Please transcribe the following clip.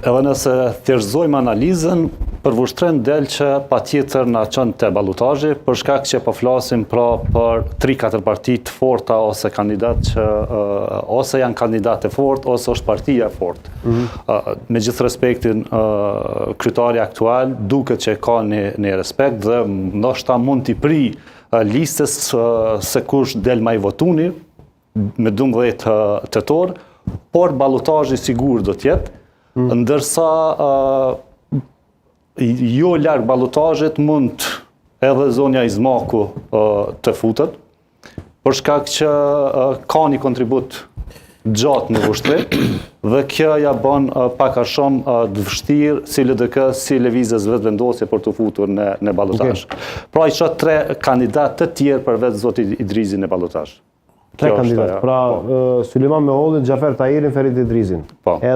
Edhe nëse thjeshtëzojmë analizën, për Vushtrrinë del që patjetër na çon te balotazhi, për shkak që po flasim pra për 3-4 parti të forta ose kandidat që ose janë kandidat të fortë ose është partia e fortë. Mm -hmm. Me gjithë respektin, kryetari aktual duket që ka një, një respekt dhe ndoshta mund t'i pri listës se kush del ma i votuni, me 12 tetor, por balotazhi sigur do të jetë, ndërsa jo larg balotazhit mund edhe zonja Izmaku të futet, për shkak që ka një kontribut gjatë në Vushtrri, dhe kjo ja bën pak a shumë të vështirë si LDK, si Lëvizjes Vetëvendosje për të futur në balotazh. Okay. Pra i shoh tre kandidat të tjerë përveç zotit Idrizi në balotazh. Tre kandidat, pra po. Sylejman Mehollin, Xhafer Tahirin, Ferit Idrizin. Po. Edhe